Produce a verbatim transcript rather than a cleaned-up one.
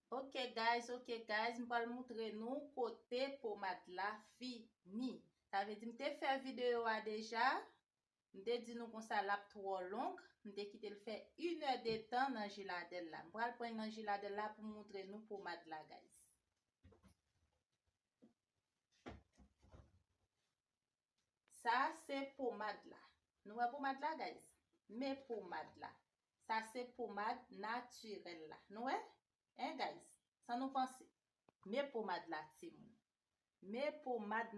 Ok guys, ok guys, m pral moutre nou kote pomad la fini. Sa vle di m te fè videyo a deja. M te di nou konsa l ap twò long. M te kite l fè inè de tan nan jiladèl la. M pral pran nan jiladèl la pou m moutre nou pomad la, guys. Sa se pomad la. Nou wè pomad la, guys? Men pomad la. Sa se pomad natirèl la. Nou wè? Hein, guys? Sa nou panse? Men pomad la, timoun. Men pomad